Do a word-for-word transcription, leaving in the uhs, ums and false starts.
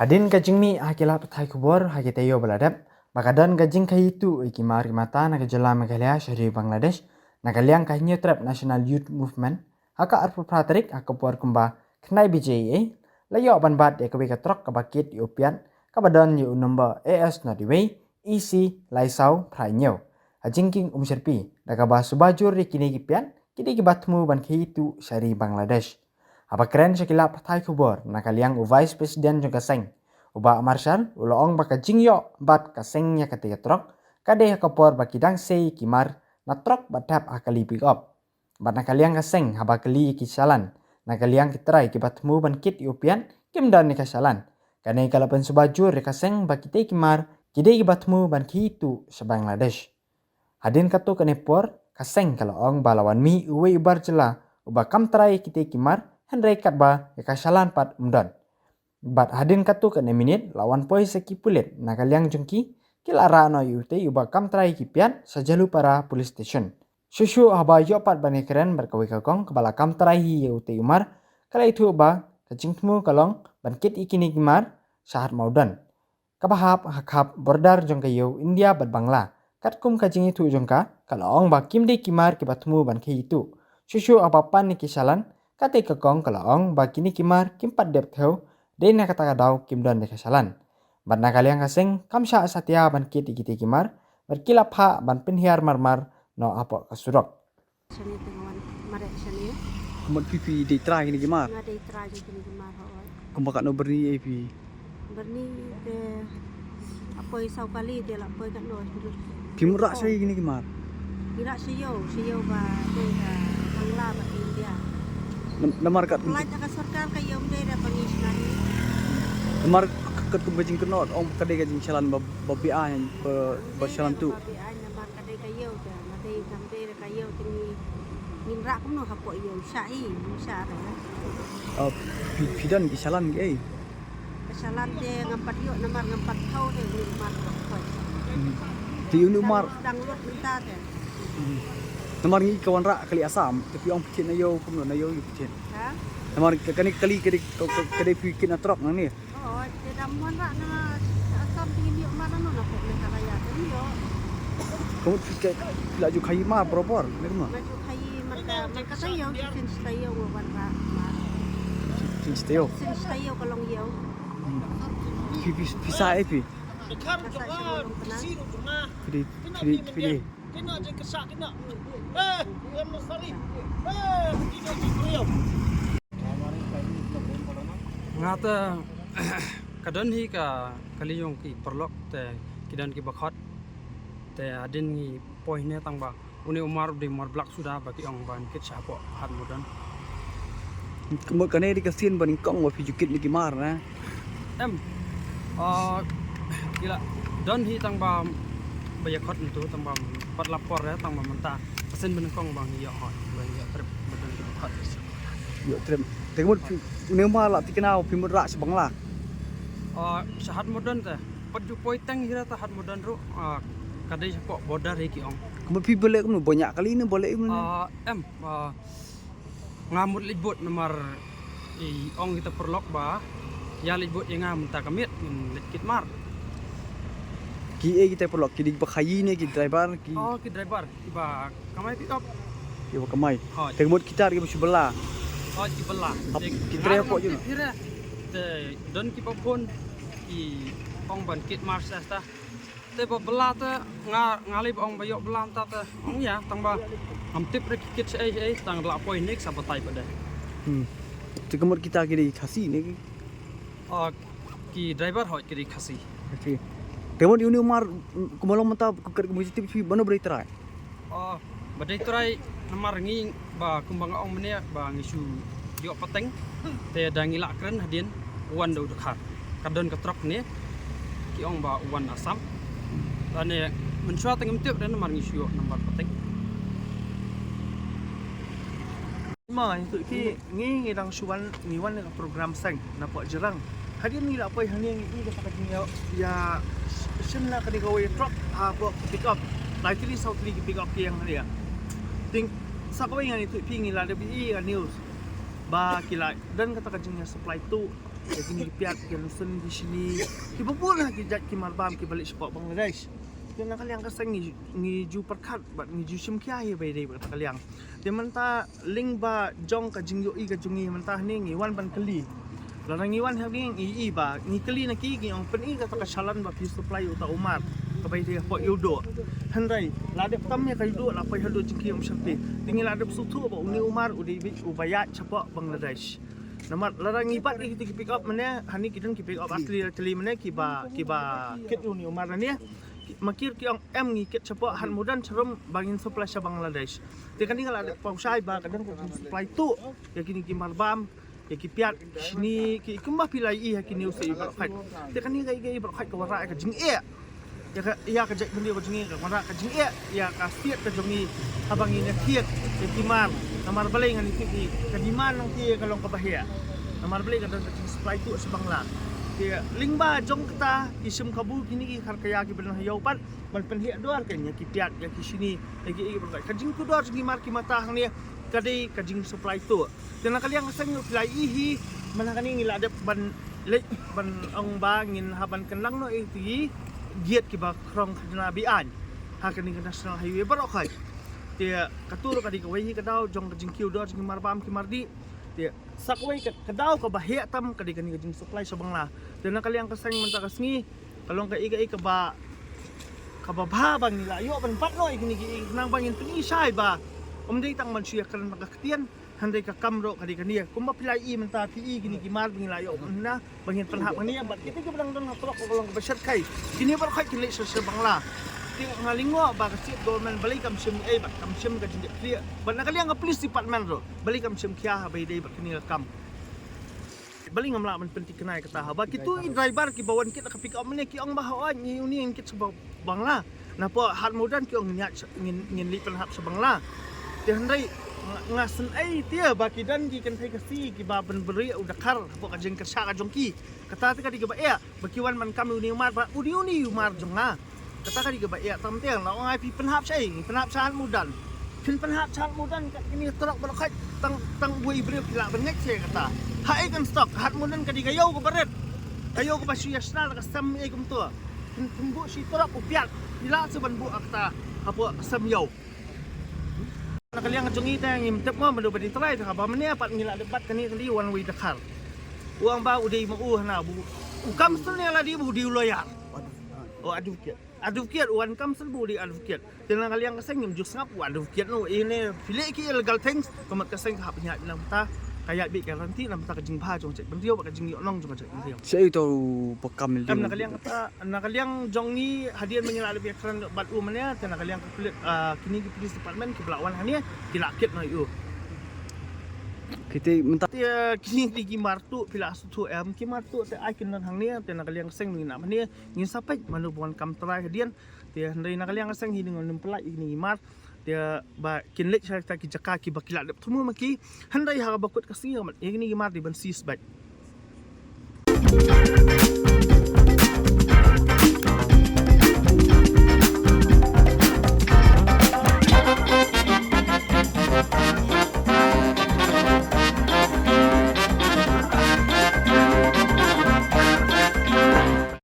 Hadien ka jingmih ha ki lad pathai khubor ha ki taïew ba la dep, ba ka don ka jingkhaïi tuh ïa ki mar ki mata na ka jylla Meghalaya sha ri Bangladesh, na ka liang ka Hynñiewtrep National Youth Movement, ha ka arphew phra tarik ha ka por kumba khyndai baje, la ïoh ban bat ïa kawei ka trok kaba kit ïa u piat, kaba don ïa u nombar A S not iwei, E C lai saw phra hynñiew. Ha jingkieng umsyrpi, da kaba suba jur ïa kine ki piat, ki dei kiba thmu ban khaïi tuh sha ri Bangladesh. Haba kren sha ki lad pathai khubor na ka liang u Vice President jong ka seng, u Bah Marshal, u la ong ba ka jingïoh bat ka seng ïa kata ka trok, ka dei ha ka por ba ki dang sei ki mar na trok ba thep ha kali pick up. Bad na ka liang ka seng, haba kylli ïa ki shalan na ka liang ki trai kiba thmu ban kit ïa u piat, kim don ïa ka shalan. Kane ka la pynsuba jur ïa ka seng ba kitei ki mar ki dei kiba thmu ban khaïi tuh sha Bangladesh. Hadien katto katne por, ka seng ka la ong ba la wan mih uwei u bar jylla uba kam trai ïa kitei ki mar, hynrei katba ïa ka shalan pat um don. Bad hadien katto katne minit, la wan poi sa ki pulit na ka liang jong ki, ki la rah noh ïa utei uba kam trai ïa ki piat sha Jalupara Police Station. Shuh shuh haba ïoh pat ban ïakren bad kawei ka kong kaba la kam trai hi ïa utei u mar, ka la ïathuh ba ka jingthmu ka long ban kit ïa kine ki mar sha Hat Mawdon, kaba hap ha khap border jong ka ïew India bad Bangla. Katkum ka jingïathuh jong ka, ka la ong ba kim dei ki mar kiba thmu ban khaïi tuh. Shuh shuh haba pan ïa ki shalan, katei ka kong ka la ong ba kine ki mar kim pat dep thew, dei na kata ka daw kim don de ka shalan. Bad na ka liang ka seng, kam shah satia ban kit ïa kitei ki mar, bad ki la phah ban pynhiar marmar noh hapoh ka surok. Shane te nga wan mareh shane. Kumba phi phi dei trai kine ki mar? Nga dei trai kine ki mar, hooid. Kumba katno byrni ei phi? Byrni te la poi saw kali, te la poi katno. Phi mut rah sha kine ki mar? Ngi rah sha ïew, sha ïew ba dei ka Bangla bad India. Nam-, namar kat Pynlait da ka sorkar ka ïew, ym dei da ba ngi shna hi. Namar kat kumba jingkynnoh ong ka dei ka jingshalan ba, ba beaiñ, ba, ba shalan tuh. Ba beaiñ namar ka dei ka ïew te, ka dei, ka dei ka ïew te ngi, ngin rah kumno hapoh ïew, shah hi, shah re. Oh, phi, phi don ki shalan ki ei? Ka shalan te ngam pat ïoh namar ngam pat thaw te u mar ka khoi. Hmm. Te ïoh u mar. Dang lut mynta te. Hmm. Namar ngi ka wanrah kali Assam, te phi ong phi kit na ïew, kumno na ïew phi kit. Ha? Namar ka, kane kali ka dei, ka, ka, ka dei phi kit na trok nangne. Oh, te da mon ra na Assam te ngim ïoh mar na, na pok Meghalaya te ngim ïoh. Ka mut phi ka, phi la ju khaïi mar barabor, ne kumno? La ju khaïi mar ka, mar ka taïew, shisien shi taïew nga wan ra mar. Shisien shi taïew? Shisien shi taïew ka long ïew. Hmm. Phi, phi, phi sah ei phi? Ka sah sha Mawlong Kna. Phi dei, phi dei, phi dei. Nga te, ka don hi ka kali jong ki paralok te ki don kiba khot. Te hadien ngi poi ne tang ba une u mar u dei mar blak suda ba ki ong ban kit sha hapoh Hat Mawdon. Ka mut kane dei ka sien ba nyngkong ba phi ju kit ne ki mar ne? Em. Ah, ki la don hi tang ba, ba ïa khot ntu tang ba pat la por eh, tang ba mynta. Ka sien ba nyngkong ba ngi ïoh hoi, ba ngi ïoh trip, ba don kiba khot. Ïoh trip. Te ka mut phi, une u mar la thikna phi mut rah sha Bangla? Ah, sha Hat Mawdon te. Pat ju poi tang hi ra ta Hat Mawdon ruh, ah, ka dei shapoh border hi ki ong. Ka mut phi ba leh kumno, ba ñiah kali ne ba leh kumno? Ah, em, ah, nga mut leit bud namar i ong kita paralok ba ïa leit bud ïa nga mynta ka miet ngin leit kit mar. Ki ei kita paralok, ki dei ba khaïi ne ki driver ki? Oh, ki driver, kiba kamai pick up. Kiba kamai. Hooid. Te ka mut kita ki ba shu bylla? Hooid, ki bylla. Hap, te ki trei hapoh jong? Te don kiba bun ki ong ban kit mar sa ta. Te ba bylla te nga, nga lei ba ong ba ïoh bylla mynta te ong ïa, tang ba ngam tip re ki kit shaei shaei, tang da la poi ne ki sa batai pat de. Hmm. Te ka mut kita ki dei Khasi ne ki? Ah, ki driver hooid ki dei Khasi. Khasi. Te ka mut ïa une u mar, kumba long mynta, ka, ka, kumba ju tip phi ba no ba dei trai? Oh, ba dei trai namar ngi ba kumba nga ong mynne ba ngi shu ïoh pateng. Te da ngi lah kren hadien wan da u dkhar. Ka don ka trok ne ki ong ba wan Assam. Lane mynshuwa te ngim tip re namar ngi shu ïoh nambar pateng. Ma, ngi tu ki, ngi, ngi dang shu wan, ngi wan ka program seng na pok Jirang. Hadien ngi la poi hangne ngi i ka jingïa, ïa shim na kane kawei trok hapoh pick up. Lai tylli saw tylli ki pick up ki ïeng hangne. Te sa kawei ngan ïathuh phi, ngi la dep i ka news ba ki la don kata ka jingïa supply tuh ïa kine ki piat, ki lashon, ki shini, kiba bun ha ki jait ki marbam kiba leit shapoh Bangladesh. Te na ka liang ka seng ngi, ngi ju pyrkhat bad ngi ju shim khia hi ba ïadei bad kata ka liang. Te mynta lyngba jong ka jingïohi ka jong ngi mynta hangne ngi wan ban kylli. Lada ngi wan hangne ngi ïohi ba ngi kylli na ki, ngi ong pyni kata ka challan ba phi supply ïa uta u mar kaba ïadei hapoh Ïewduh. Hynrei la dep tam ïa ka Ïewduh la poi haduh jingkieng Umshyrti. Te ngi la dep sngewthuh ba une u mar u dei beit uba ïaid shapoh Bangladesh. Namar lada ngi bat ïa kita ki pick up mynne, hangne ki don ki pick up asli asli mynne kiba, kiba kit ïa une u mar hangne. Ma ki ruh ki ong em, ngi kit shapoh Hat Mudan sharum ba ngin supply sha Bangladesh. Te kane nga la dep pynshai ba ka don ka jingsupply tuh ïa kine ki marbam, ïa ki piat, ki shini, ki kumba phi la ïohi ha ki news ïa i baroh khoit. Te kane ka, ka i baroh khoit ka wanrah ïa ka jingeh ïa ka, ïa ka jaitbynriew ka jong ngi, ka wanrah ka jingeh ïa ka state ka jong ngi haba ngin ïa thied ïa ki mar. Namar balei ngan ïathuh ïa phi, ka demand nangta ka long kaba heh. Namar balei ka don ka jingsupply tuh sha Bangla. Te lyngba jong kata ki shim kabu kine ki kharkhaia kiba don ha ïew pat ban pynheh dor kein ïa ki piat, ïa ki shini, ïa ki, ïa ki, ka jingkiew dor jong ki mar ki mata hangne ka dei ka jingsupply tuh. Te na ka liang ka seng ngi phi la ïohi hi, mynta kane ngi la dep ban leit ban ong ba ngin hap ban kynlang noh ïa ki gate kiba khrong khajna be-aiñ ha kane ka National Highway baroh khoit. Te katu ruh ka dei kawei hi ka daw jong ka jingkiew dor jong ki marbam ki mardih. Te sa kawei ka, ka daw kaba heh tam ka dei kane ka jingsupply sha Bangla. Te na ka liang ka seng mynta ka sngi ka long kaei kaei kaba, kaba bha ba ngi la ïoh ban bat noh ïa kine kiei, khnang ba ngin pyni shai ba ym dei tang ban shu ïakren tang ka ktien, hynrei ka kam ruh ka dei kane. Kumba phi la ïohi mynta phi ïohi kine ki mar ba ngi la ïoh mynta ba ngin pynhap kane, bad kito kiba dang don ha trok ka long kaba shyrkhei. Kine baroh khoit kin leit sha, sha Bangla. Te nga lyngngoh ba ka state government balei kam shim ei bad kam shim ka jingdep khlieh. Bad na ka liang ka police department ruh balei kam shim khia haba ïadei bad kane ka kam. Balei ngam lah ban pynthikna ïa kata, haba kito i driver kiba wan kit da ka pick up mynne ki ong ba hooid ngi uni ngin kit sha Bangla. Napoh Hat Mudan ki ong ngin ïa, ngin, ngin leit pynhap sha Bangla. Te hynrei nga, nga sngew ei te ba ki don ki kynthei Khasi kiba pynbri u dkhar hapoh ka jingkyrshan ka jong ki. Kata te ka dei kaba eh ba ki wan ban kam uni u mar ba uni, uni u mar jong nga. Kata ka dei kaba eh tam te, la ong ai phi pynhap sha ei, pynhap sha Hat Mudan. Phin pynhap sha Hat Mudan kat kine trok baroh khoit tang, tang uwei briew ki lah ban ngeit sha kata. Ha ei kan stok, Hat Mudan ka dei ka ïew kaba rit. Ka ïew kaba shu ïa shna la ka sem ei kumto. Phin, phin buh shi trok u piat, phi lah shuh ban buh kata hapoh ka sem ïew. Na ka liang ka jong ngi te ngim tip mo, mano ba dei trai te haba mynne pat ngi la dep bat kane ka dei one way dkhar. U ong ba u dei ma u hana bu u kam sngewlad ba u dei u lawyer. O advocate. Advocate, u wan kam sngewlad ba u dei advocate. Te na ka liang ka seng ngim ju sngap u advocate no, ine phi leh ki illegal things, ka mat ka seng ka hap ïa na mynta ka ïa bit ka ranti na mynta ka jingbha jong ka jaitbynriew bad ka jingïohnong jong ka jaitbynriew. Sha ito u pakam. Em, na ka liang kata, na ka liang jong ngi hadien ba ngi la leh ïakren bad u mynne, te na ka liang ka pulit, ah, kine ki police department kiba la wan hangne ki la kit noh ïa u. Kite mynta. Te, ah, kine ki, ki mar tuh phi la sngewthuh em, ki mar tuh te ai kin don hangne, te na ka liang ka seng ngi na mynne ngin sa peit mano ba wan kam trai hadien. Te hynrei na ka liang ka seng hi ngam pynlait ïa kine ki mar. Te ba kin leit sha kita ki jaka kiba ki la dep thmu ma ki. Hynrei ha kaba kut ka sngi ka mat ïa kine ki mar dei ban seize beit.